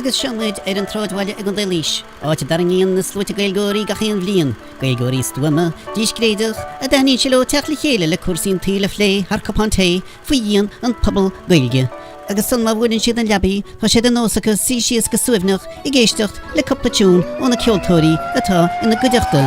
Agus seo muid ar an tsráidbhaile i gContae Laois, áit a dtarraingíonn na sluaite Gaeilgeoirí gach aon bhliain, Gaeilgeoirí stuama, díscréideach, a dtaitníonn sé leo teacht le chéile le cúrsaí an tsaoil a phlé thar cupán tae faoi dhíon an phuball Gaeilge. Agus san má bhuaileann siad an leabaidh, tá sé de nós acu suí síos go suaimhneach ag éisteacht le cúpla tiún ó na ceoltóirí atá ina gcuideachta.